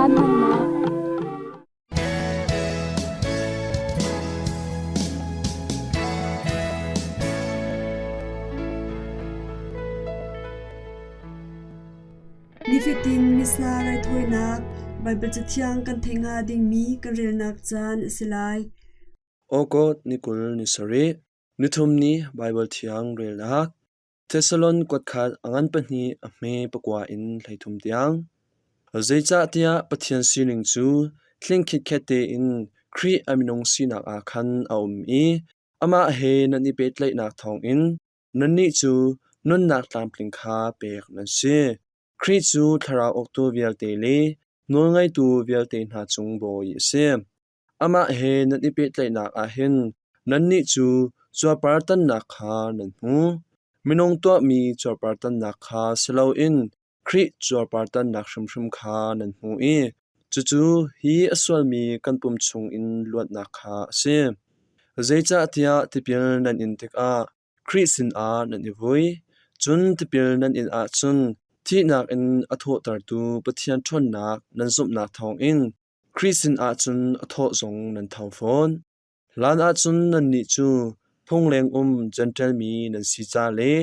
Caan hmannak. Nifatin Missa raithawinak Baibal Cathiang kan theih hnga dingmi kan relnak caan a si lai. Awkawt ni 20 ni sarih, nithum ni Baibal Thiang relnak Thessalon kuatkhat a ngan pahnih a hme pakua in 13 tiang. Zeicahtiah Pathian sining cu tling khitkhet tein Khrih a minung sinak ah khan a um i amah he nan i pehtlaihnak thawngin nannih cu nunnak tlamtling kha pek nan si. Khrih cu thlarau uktu vialte le nawlngeitu vialte hna cung bawi a si. Amah he nan i pehtlaihnak ah hin nannih cu cuarpar tannak kha nan hmu. Minung tuahmi cuarpar tannak kha si loin Khrih cuarpar tannak hrimhrim kha nan hmu i cucu hi a sualmi kan pum chungin luatnak kha a si. Zeicahtiah tipil nan in tikah Khrih sinah nan i vui, cun tipil nan in ahcun thihnak in a thawhtertu Pathian ṭhawnnak nan zumhnak thawngin Khrih sinah cun a thawh zong nan tho fawn. Hlan ahcun nannih cu phung lengum Jentail mi nan si ca le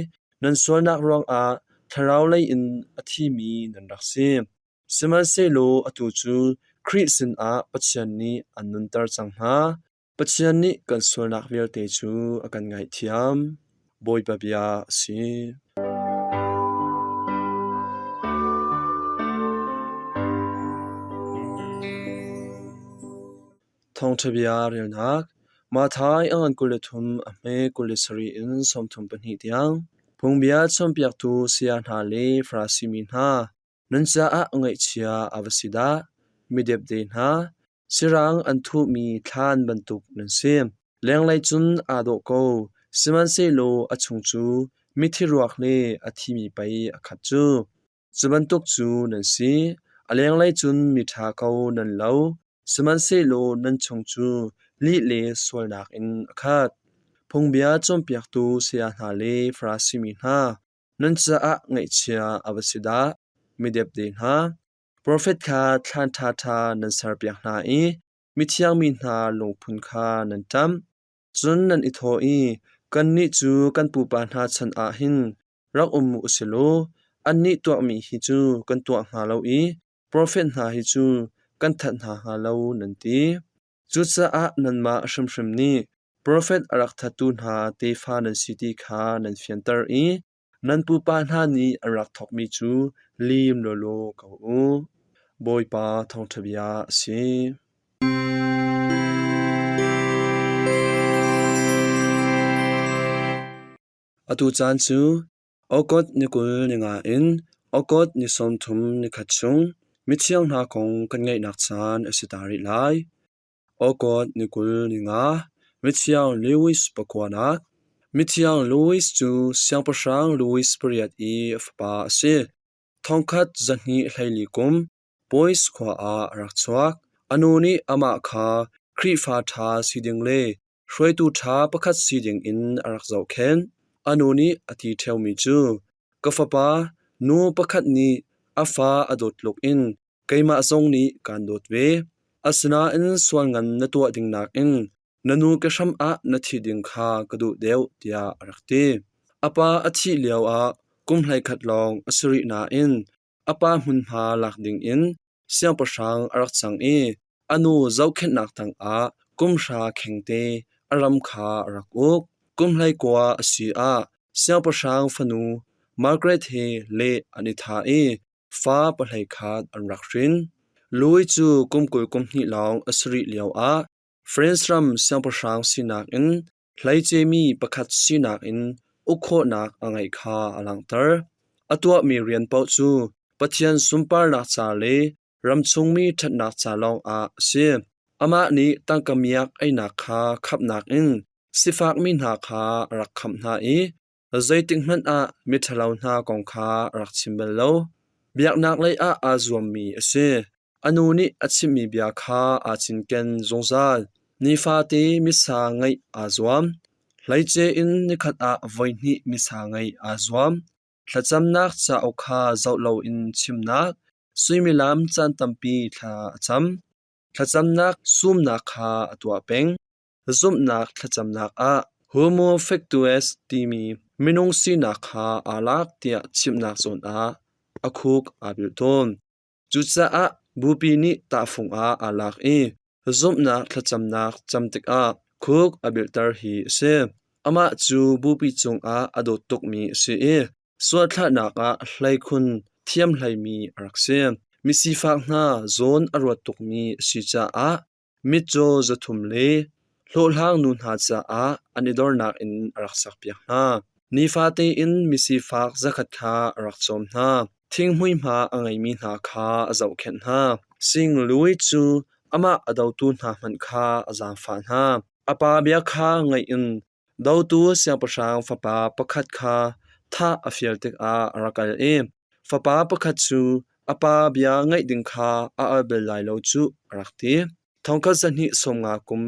nan sualnak ruangah thlarau lei in a thimi nan rak si. Sihmanhsehlaw atu cu Khrih sinah Pathian nih an nunter cang hna. Pathian nih kan sualnak vialte cu a kan ngaihthiam. Bawipa bia a si. Thawngṭha bia relnak Matthai a ngan 23 a hme 27 in 32 tiang Phungbia cawnpiaktu saya hna le Farasi mi hna Nan caah ngaihchia a va si dah! Midepde hna, sirang an thuhmi thlan bantuk nan si. Lenglei cun aa dawh ko, sihmanhsehlaw a chung cu mithi ruak le a thimi pei a khat cu. Cu bantuk cu nan si. A lenglei cun miṭha ko nan lo, sihmanhsehlaw nan chung cu lih le sualnak in a khat. Phungbia cawnpiaktu saya hna le Farasi mi hna, Nan caah ngaihchia a va si dah! Midepde hna, profet kha thlan ṭhaṭha nan serpiak hna i mithiang mi hna lungphun kha nan ṭamh. Cun nan i thawh i, ‘Kannih cu kan pupa hna chan ah hin rak um u si law annih tuahmi hi cu kan tuah hnga lo i profet hna hi cu kan that hna hnga lo,’ nan ti. Cucaah nanmah hrimhrim nih profet a rak thattu hna tefa nan si ti kha nan fianter i nan pupa hna nih an rak thawkmi cu lim lawlaw ko u. Bawipa thawngṭha bia a si. Atu caan cu Okot ni 20 ni nga in Okot ni 30 ni khat chung mithiang hna kong kan ngaihnak caan a si ta rih lai. Okot ni 20 ni nga Mithiang Louis pakuanak Mithiang Louis cu Siangpahrang Louis pariat i a fapa a si. Thongkhat 224 kum Pois khua ah a rak chuak. A nu nih amah kha Khrihfa ṭha si ding le Hruaitu ṭha pakhat si dingin a rak zohkhenh. A nu nih a ti ṭheomi cu, Ka fapa, nu pakhat nih a fa a dawt tluk in keimah zong nih kaan dawt ve. Asinain sual ngan na tuah ding nakin na nu ke hram ah na thih ding kha ka duh deuh, tiah a rak ti. A pa a thih lioah kum 11 lawng a si rih nain a pa hmunhma lak dingin siangpahrang a rak cang i a nu zohkhenhnak tangah kumhra khengte a ram kha a rak uk. Kum 19 a si ah siangpahrang fanu Margaret he leh an i thah i fa pahleikhat an rak hrin. Louis cu kum 20 kum hnih lawng a si rih lioah France ram siangpahrang sinak in hleicemi pakhat sinak in uk khawhnak a ngeih kha a langhter. A tuahmi rian paoh cu Pathian sunparnak ca le ramchungmi ṭhatnak ca lawngah a si. Amah nih tangka miak einak kha khamhnak in sifakmi hna kha a rak khamh hna i zeitikhmanh ah miṭhalo hna kong kha a rak chim bal lo. Biaknak lei ah aa zuammi a si. A nu nih a chimmi bia kha aa cinken zungzal. Nifate missa ngaih aa zuam. Hleice in nikhat ah voihnih missa ngaih aa zuam. Thlacamnak cauk kha zoh loin chimnak. Suimilam caan tampi thla a cam. Thlacamnak sumnak kha a tuah peng. Zumhnak thlacamnak ah Homo factus timi minung sinak kha aa lak tiah chimnak zawn ah a khuk aa bil tawn. Cucaah Bupi nih tahfung ah aa lak i zumhnak thlacamnak cam tikah khuk a bilhter hi a si. Amah cu Bupi cungah a dawt tukmi a si i sualthlahnak ah hleikhun thiamhleimi a rak si. Misifak hna zawn a ruat tukmi a si caah mitcaw 300 le hlawhhlang nu hna caah an i dornak inn a rak sakpiak hna. Nifate in misifak 100 kha a rak cawm hna. Thinghmui hma a ngeimi hna kha a zohkhenh hna. Sing Louis cu amah a dotu hna hmanh kha a zaangfah hna. A pa bia kha ngaih in dotu siangpahrang fapa pakhat kha thah a fial tikah a rak kal i fapa pakhat cu a pa bia ngaih ding kha a al bal lai lo cuh a rak ti. 1250 kum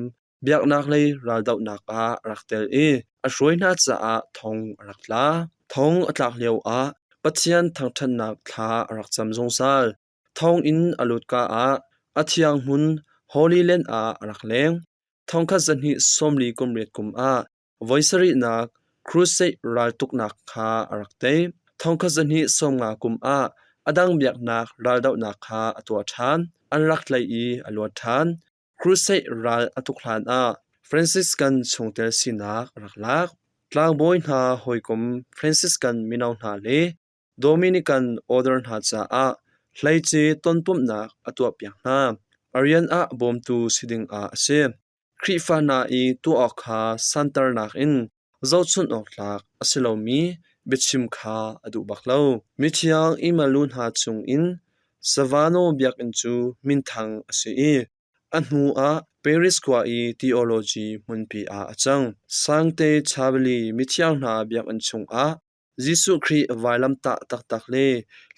biaknak lei raldohnak ah a rak tel i a hruai hna caah thong a rak tla. Thong a tlak lioah Pathian thangṭhatnak thla a rak cam zungzal. Thonginn a lutka ah a thiang hmun Holy Land ah a rak leng. 1248 kum ah voi sarihnak Crusade raltuknak kha a rak tei. 1250 kum ah a dang biaknak raldohnak kha a tuah ṭhan. An rak tlaih i a luat ṭhan. Crusade ral a tuk hlanah Franciscan chungtel sinak a rak lak. Tlangbawi hna hawikom Franciscan mino hna le Dominican order hna caah hleice tonpumhnak a tuahpiak hna. A rian ah bawmtu si dingah a si. Khrihfa hna i tuah awk kha santernak in zohchunh awk tlak a si lomi biachim kha a duh bak lo. Mithiang Imalu hna chungin Savano biakinn cu minthang a si i a hnu ah Paris khua i theology hmunpi ah a cang. Sangte Chabeli mithiang hna biakinn chungah Jesuh Khrih vailamtah taktak le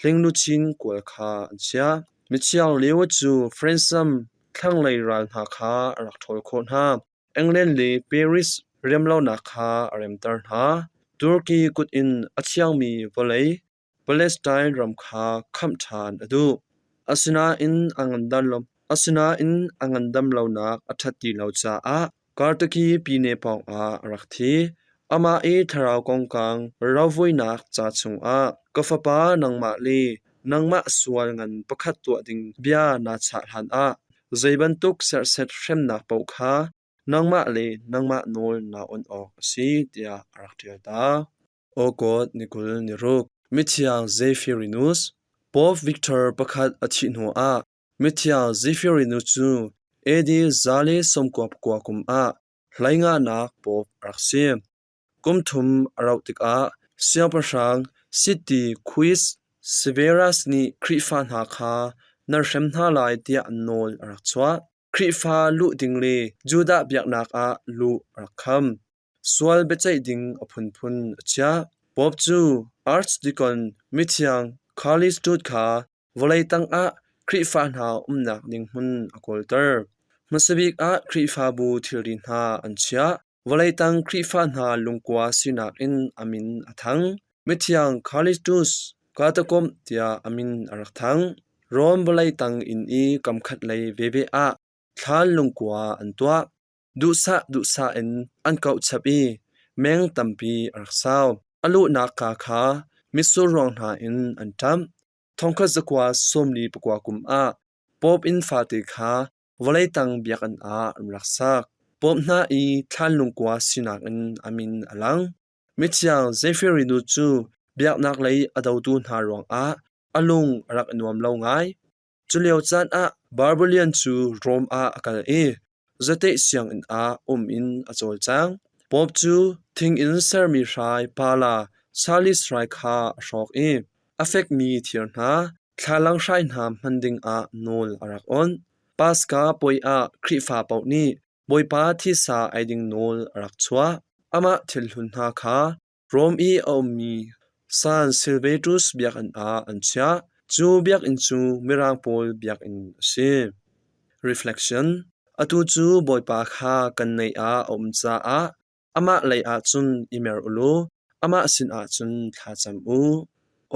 hlingluchin kual kha an chiah. Mithiang Leo cu France ram thlanglei ral hna kha a rak ṭhawl khawh hna. England le Paris remlonak kha a remter hna. Turkey kut in a thiangmi vawlei Palestine ram kha khamh ṭhan a duh. Asinain a ngandam lonak a ṭhat ti lo caah Kartaki pyine pawngah a rak thi. Amah i thlarau kongkang rovuinak ca chungah ka fapa nangmah le nangmah sual ngan pakhat tuah ding bia naa chah hlanah zei bantuk serhset hremnak paoh kha nangmah le nangmah nawl naa awnh awk a si tiah a rak ṭial ta. Awkawt ni 26 Mithiang Zephyrinus Pope Victor pakhat a thih hnuah Mithiang Zephyrinus cu AD 199 kum ah hleinganak Pope a rak si. Kum thum a rauh tikah siangpahrang Sitti Quis Severus nih Khrihfa hna kha nan hrem hna lai tiah nawl a rak chuah. Khrihfa luh ding le Judah biaknak ah luh a rak kham. Sual biaceih ding a phunphun a chiah. Pope cu Archdeacon mithiang Callistus kha vawlei tangah Khrihfa hna umnak ding hmun a kawlter. Hmasabik ah Khrihfabu thilri hna an chiah. Vawlei tang Khrihfa hna lungkua sinak in a min a thang. Mithiang Callistus Catacomb tiah a min a rak thang. Rom vawlei tang inn i kamkhat lei veve ah thlan lungkua an tuah. Duhsah duhsah in an kauh chap i meng tampi a rak sau. A luhnak kaa kha mitsur ruang hna in an ṭamh. 1949 kum ah Pope inn fate kha vawlei tang biakinn ah an rak sak. Pope hna i thlan lungkua sinak in a min a lang. Mithiang Zephyrinu cu biaknak lei a dotu hna ruangah a lung a rak i nuam lo ngai. Culio caan ah Barbalian cu Rom ah a kal i zateih sianginn ah um in a cawlcang. Pope cu thing in sermi hrai pala salis hrai kha a hrawk i a fekmi thir hna, thlalang hrai hna hman dingah nawl a rak awnh. Paska puai ah Khrihfa paoh nih Bawipa thisa ei ding nawl a rak chuah. Amah thilhlun hna kha Rom i a ummi San Silvetus biakinn ah an chiah. Cu biakinn cu Mirang pawl biakinn a si. Reflection Atu cu Bawipa kha kan naih ah a um caah amah lei ah cun i mer u law amah sinah cun thla cam u.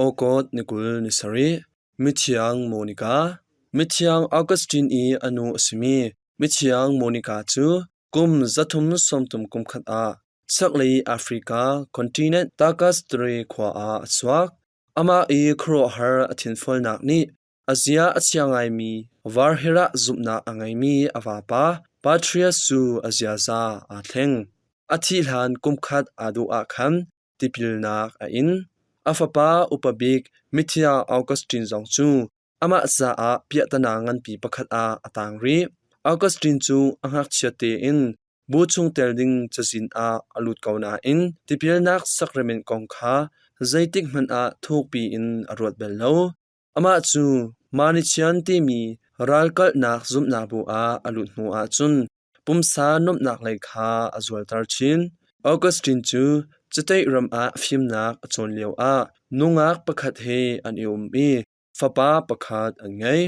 Awkawt ni 27. Mithiang Monica. Mithiang Augustine i a nu a simi Mithiang Monica cu kum 330 kum khat ah Chaklei Africa continent Takastre khua ah a chuak. Amah i khuaruahhar a thinfualnak nih a zia a chia ngaimi Varhirah zumhnak a ngeimi a vapa Patrias cu a ziaza aa thleng. A thih hlan kumkhat aa duh ah khan tipilnak a in. A fapa upa bik Mithiang Augustine zong cu amah caah piahtana nganpi pakhat ah a tang rih. Augustine cu a ngakchia tein bu chung tel ding cazin ah a lut ko nain tipilnak sacrament kong kha zeitik hmanh ah thukpi in a ruat bal lo. Amah cu Manichaean timi ralkalhnak zumhnak bu ah a lut hnu ahcun pumsa nuamhnak lei kha a zualter chin. Augustine cu citeih ram ah fimnak a cawn lioah nungak pakhat he an i um i fapa pakhat an ngei.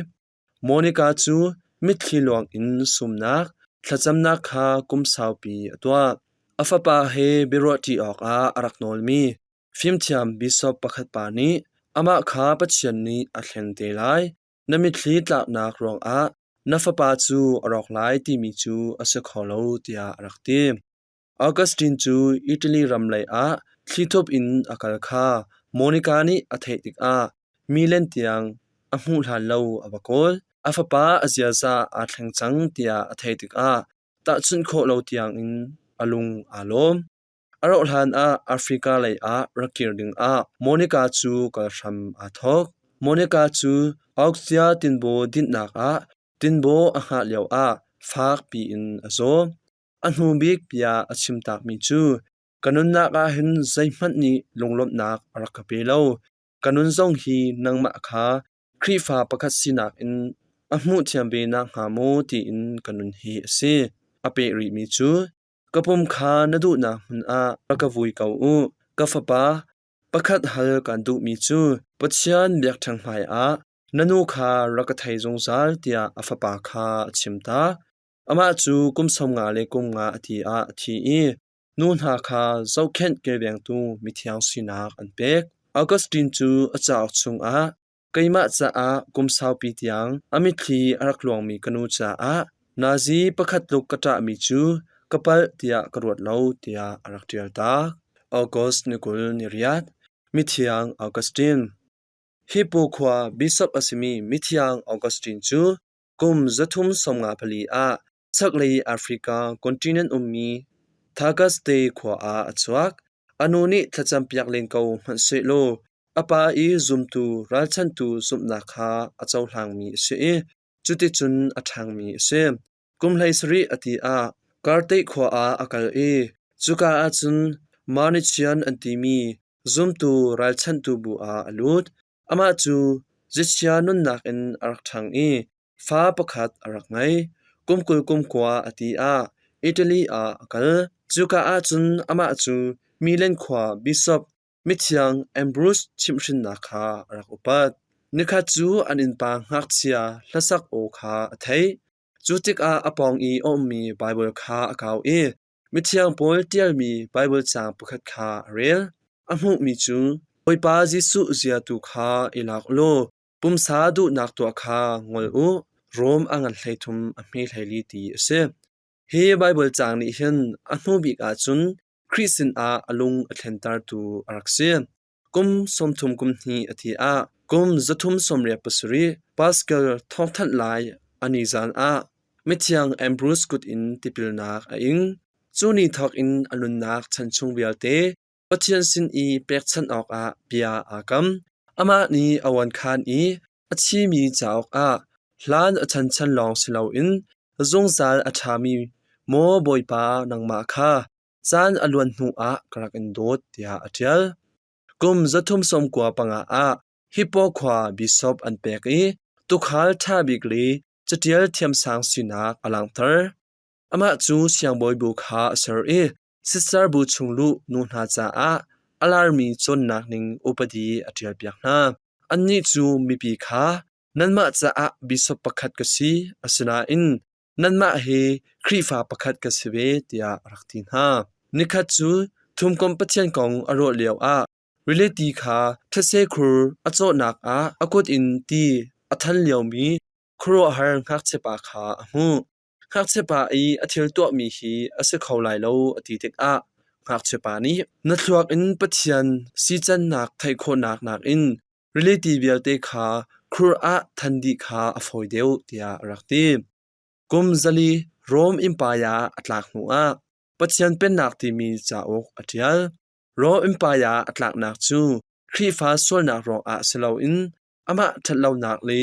Monica cu mitthli luang in sumnak, thlacamnak kha kum saupi a tuah. A fapa he biaruahṭi awkah a rak nawlmi fimthiam bishop pakhat pa nih amah kha Pathian nih a thlen te lai. Na mitthli tlaknak ruangah na fapa cu a rawk lai timi cu a si kho lo tiah a rak ti. Augustine cu Italy ram lei ah thlithup in a kal kha Monica nih a theih tikah Milan tiang a hmuh hlan lo a va kawl. A fapa a ziaza aa thleng cang tiah a theih tikah tahchunh khawh lo tiangin a lung aa lawm. A rauhhlan ah Africa lei ah rak kir dingah Monica cu kal hram aa thawk. Monica cu Austria tinbaw dinhnak ah tinbaw a hngah lioah fak piin a zaw. A hnu bik bia a chim takmi cu ka nunnak ah hin zeihmanh nih lunglawmhnak a rak ka pe lo. Ka nun zong hi nangmah kha Khrihfa pakhat sinak in a hmuhthiam ve nakhnga maw tiin ka nun hi a si. A peh rihmi cu Ka pum kha na duhnak hmun ah rak ka vui ko u. Ka fapa, pakhat hal kaan duhmi cu Pathian biakṭheng hmaiah na nu kha rak ka thei zungzal tiah a fapa kha a chimta. Amah cu kum 50 le kum nga a ti ah a thi i nu hna kha zohkhenh kilvengtu mithiang sinak an pek. Augustine cu a cauk chungah Keimah caah kum saupi tiang a mitthli a rak luangmi ka nu caah nazi pakhat tluk ka ṭahmi cu ka palh tiah ka ruat lo tiah a rak ṭial taak. August ni 28, Mithiang Augustine. Hippo khua bishop a simi Mithiang Augustine cu kum 354 ah chaklei Africa continent ummi Thagaste khua ah a chuak. A nu nih thlacampiak len ko hmanh sehlaw a pa i zumtu ralchanhtu zumhnak kha a cohlangmi a si i cuticun a ṭhangmi a si. Kum 17 a ti ah Karteih khua ah a kal i cuka ah cun Manichaean an timi zumtu ralchanhtu bu ah a lut. Amah cu zichia nunnak in a rak ṭhang i Fa pakhat a rak ngei. Kum 20 kum kua a ti ah Italy ah a kal. Cuka ah cun amah cu Milan khua bishop mithiang Ambrose chimhhrinnak kha a rak upat. Nikhat cu an innpa ngakchia hlasak aw kha a theih. Cu tikah a pawng i a ummi Baibal kha a kau i mithiang Paul ṭialmi Baibal caang pakhat kha a rel. A hmuhmi cu Bawipa Jesuh zia tu kha i lak u law Pumsa duhnak tuah kha ngol u. Rom a ngan 33 a hme 14 ti a si. Hi Baibal caang nih hin a hnu bik ahcun Khrih sinah a lung a thlentertu a rak si. Kum 30 kum hnih a thi ah kum 387 Pascal thawngthanh lai a ni zan ah mithiang Ambrose kut in tipilnak a ing. Cu ni thawk in a nunnak chan chung vialte Pathian sin i pekchanh awkah bia aa kam. Amah nih a oankhan i a thimi cauk ah hlan a chanchan lawng si loin zungzal a ṭhami maw Bawipa nangmah kha caan a luan hnuah ka rak in dawt tiah a ṭial. Kum 395 ah Hippo khua bishop an pek i tuukhal ṭha bik le caṭial thiamsang sinak a langhter. Amah cu siangbawi bu kha a ser i Sister bu chung luh nu hna caah a larmi cawnnak ning upadi a ṭialpiak hna. Annih cu mipi kha nanmah caah bishop pakhat ka si, asinain nanmah hi Khrihfa pakhat ka si ve tiah a rak ti hna. Nikhat cu Thumkomh Pathian kong a ruah lioah Rili ti kha thetse khur a cawhnak ah a kut in ti a than liomi khuaruahhar ngakchiapa kha a hmuh. Ngakchiapa i a thil tuahmi hi a si kho lai lo a ti tikah ngakchiapa nih na thluak in Pathian sicannak theih khawhnak nakin rili ti vialte kha khur ah than dih kha a fawi deuh tiah a rak ti. Kum 400 Rom Empire a tlak hnuah Pathian Pennak timi cauk a ṭial. Rom Empire a tlaknak cu Khrihfa sualnak ruangah si loin amah ṭhatlonak le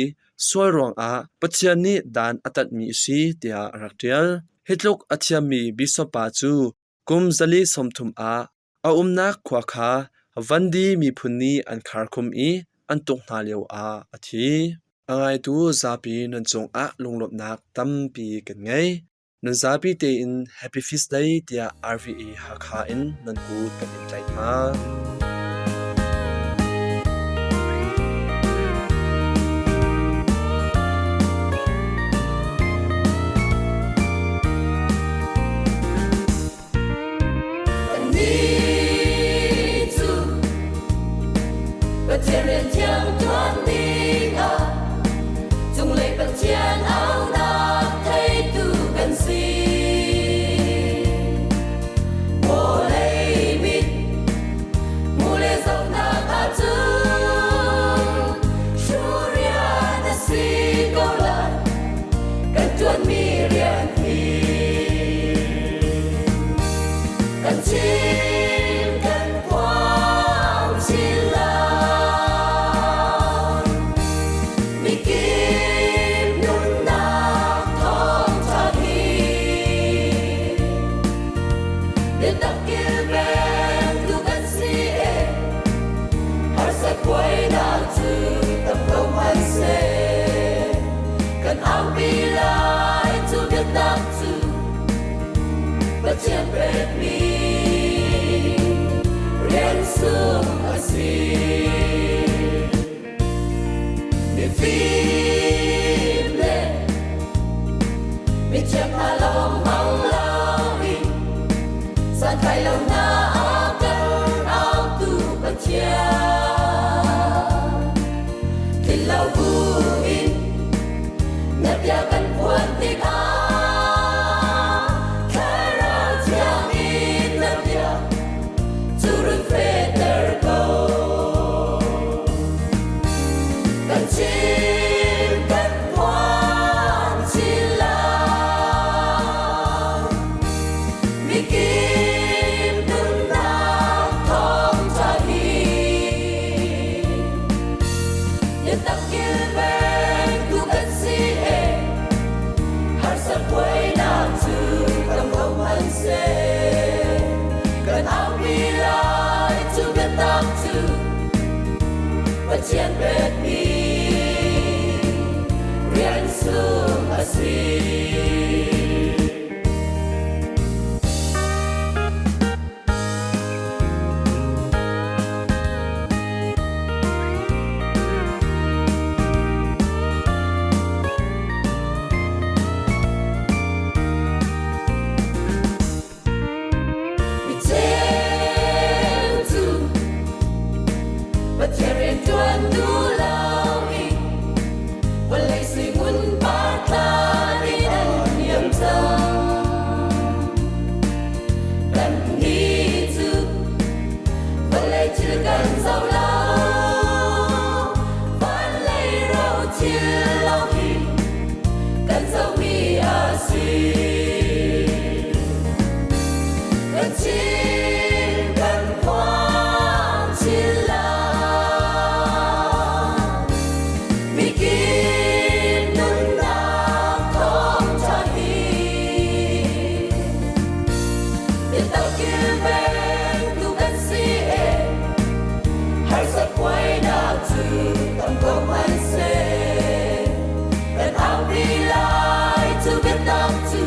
sual ruangah Pathian nih dan a tatmi a si tiah a rak ṭial. Hi tluk a thiammi bishop pa cu kum 430 ah a umnak khua kha Vandi miphun nih an kharkhum i an tuk hna lioah a thi. A ngaitu zapi nan cungah lunglawmhnak tampi kan ngei. Nan zapi tein Happy Feast Day tiah RVA Hakha in nan kut kan in tlaih hna. Kannih cu Pathian rian thiang ṭuan dingah cunglei Pathian aunak theitu kan si. Vawlei mit hmu le zohnak ahcun hruhrian a si ko lai kan ṭuanmi rian hi. Kan chim kan phuang chin lai. Mikip nunnak thawngṭha hi biatak kilvengtu kan si e. Harsat buainak cu tam ko hmanhseh kan aupi lai cu biatak cu Pathian pekmi rian sung a si. Mifim le mithiam hna lawng hmang loin santlai lo hna a kan autu Pathian. Tlin lo buin Na bia kan phuan tikah Thlarau Thiang in na bia cu run fehter ko. Kan chim kan phuan chin lai. Mikip nunnak thawngṭha hi Biatak kilvengtu kan si e, harsat buainak cu tam ko hmanhseh. Kan aupi lai cu biatak cu Pathian pekmi rian sung a si. Micheu cu Pathian rianṭuan duh loin vawlei sui ngun par tlan in an liam cang. Kannih cu vawlei thil kan zoh lo, van lei ro thil lawng hi kan zohmi a si. Kan chin kan phuang chin lai. Mikip nunnak thawngṭha hi biatak kilvengtu kan si e. Harsat buainak cu tam ko hmanhseh kan aupi lai cu biatak cu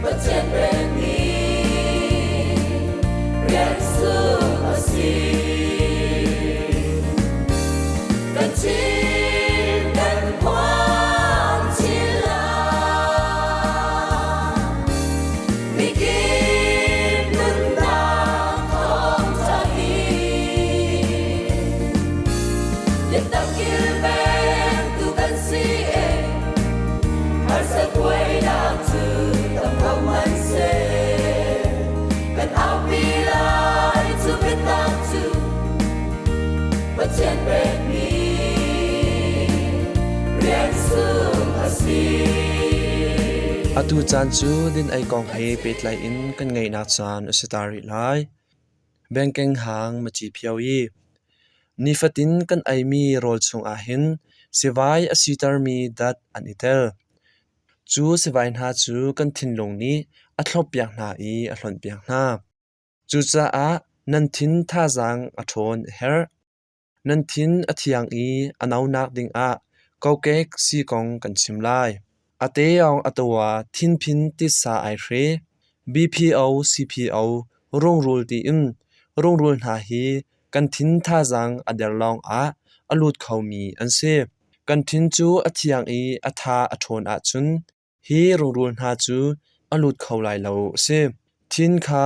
Pathian pekmi rian sung a si. Kan chim kan phuan chin lai. Mikip nunnak thawngṭha hi. Biatak kilvengtu kan si e. Harsat buainak cu tam ko hmanhseh, kan aupi lai cu biatak cu Pathian pekmi rian sung a si. Atu caan cu din-ei kong he pehtlai in kan ngeihnak caan a si ta rih lai. Bengkeng hang maci phio i nifatin kan eimi rawl chungah hin sivai a sitermi dat an i tel. Cu sivai hna cu kan thinlung nih a thloppiak hna i a hlonhpiak hna. Cucaah nan thin thazaang a ṭhawn a herh. Nan thin a thiang i a nonak dingah kokek sii kong kan chim lai. A teong a tawa thinphin titsa ai hre. BPO, CPO, rungrul tiin rungrul hna hi kan thin thazaang a der lawngah a lut khomi an si. Kan thin cu a thiang i a tha a ṭhawn ahcun hi rungrul hna cu a lut kho lai lo a si. Thin kha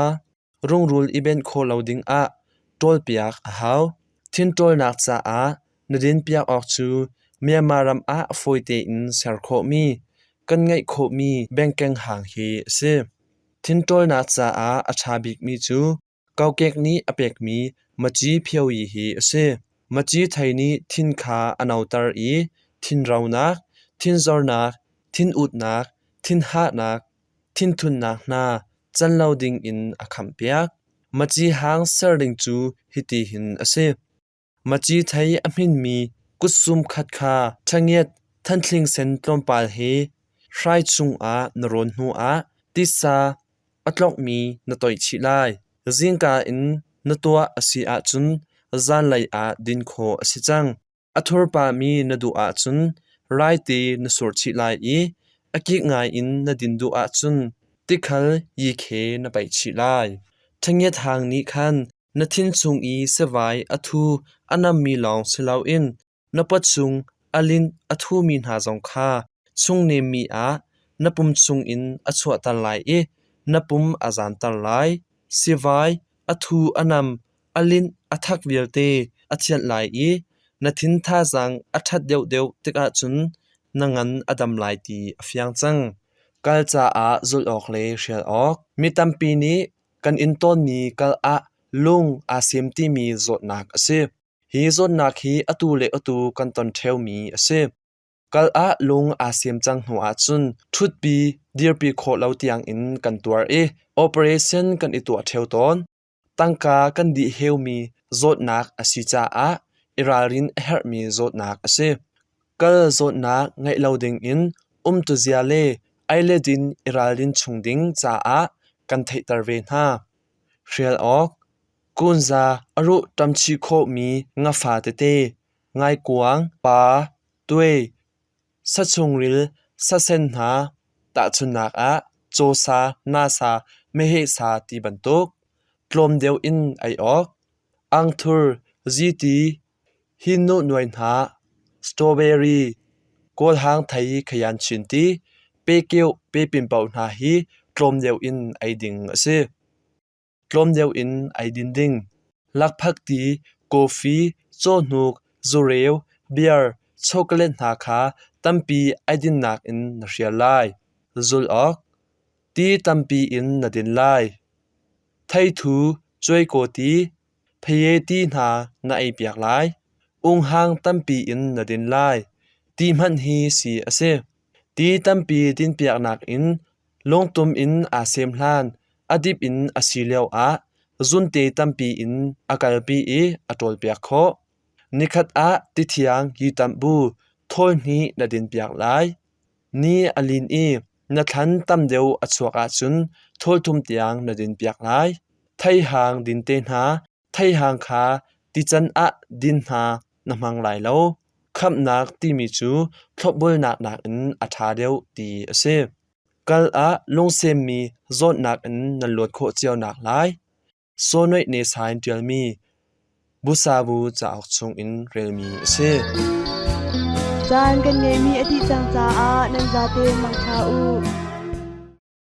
rungrul i benh khawh lo dingah ṭawlpiak a hau. Thin ṭawlnak caah na dinpiak awk cu Myanmar ram ah fawi tein ser khawhmi, kan ngeih khawhmi bengkeng hang hi a si. Thin ṭawlnak caah a ṭha bikmi cu Kokek nih a pekmi maci phioyi hi a si. Maci thei nih thin kha a noter i thinronak, thinzornak, thinutnak, thinhahnak, thinthunnak hna can lo dingin a khamhpiak. Maci hang ser ding cu hitihin a si. Maci thei a hminmi kutsum khat kha ṭhangiat thanthling sen tlawmpal he hrai chungah na rawn hnuah titsa a tlokmi na toih chih lai. Zingka in na tuah a si ahcun zanlei ah din khawh a si cang. A thur pahmi na duh ahcun raite na sur chih lai i a kik ngaiin na din duh ahcun tikhal yikhe na paih chih lai. Ṭhangiat hang nih khan Na thin chung i sivai a thu a nammi lawng si loin na pawchung a linh a thumi hna zong kha chungnemmi ah na pum chungin a chuahter lai i na pum a zanter lai. Sivai a thu a nam a linh a thak vialte a thianh lai i na thin thazaang a ṭhat deuhdeuh tikah cun na ngan a dam lai ti a fiang cang. Kal caah zulh awk le hrial awk. Mi tampi nih Kan inn tawnmi kal ah lung aa sem timi zawtnak a si. Hi zawtnak hi atu le atu kan ton ṭheomi a si. Kal ah lung aa sem cang hnu ahcun ṭhutpi, dirpi khawh lo tiangin kan tuar i operation kan i tuah ṭheo tawn. Tangka kan dih heumi zawtnak a si caah i ralrin a herhmi zawtnak a si. Kal zawtnak ngeih lo dingin umtuzia le ei le din i ralrin chung ding caah kan theihter ve hna. Hrial awk, kunza a ruh ṭamchih khawhmi ngafa tete, ngaikuang, pa, tuai, sachungril, sasen hna, tahchunhnak ah cawsa, nasa, meheh sa ti bantuk, tlawm deuh in ei awk, angthur, ziti, Hi nuhnuai hna strawberry, kawlhang thei khayan chinti, pekeuh pepinpaoh hna hi tlawm deuh in ei ding a si. Tlawm deuh in ei din ding. Lakphakti, kawfi, cawhnuk, zureu, beer, chocolate hna kha tampi ei dinnak in na hrial lai. Zulh awk. Ti tampi in na din lai. Theithu, cuaikaw ti, Pheye ti hna na eipiak lai. Unghang tampi in na din lai. Ti hmanh hi si a si. Ti tampi dinpiaknak in lungtum in aa sem hlan, a dip in a si lioah zunte tampi in a kalpi i a ṭawlpiak khawh. Nikhat ah tithiang hi tamh bu thawl hnih na dinpiak lai. Ni a lin i na thlan tam deuh a chuak ahcun thawl thum tiang na dinpiak lai. Theihang din te hna, theihang kha tican ah din hna na hmang lai lo. Khamhnak timi cu thlopbulnak nakin a ṭha deuh ti a si. Kal ah lungsemmi zawtnak in nan luat khawh cio nak lai. Sawhnaih Nesain ṭialmi Busabu cauk chungin relmi a si. Caan kan ngeihmi a dih cang caah nan zate mangṭha u.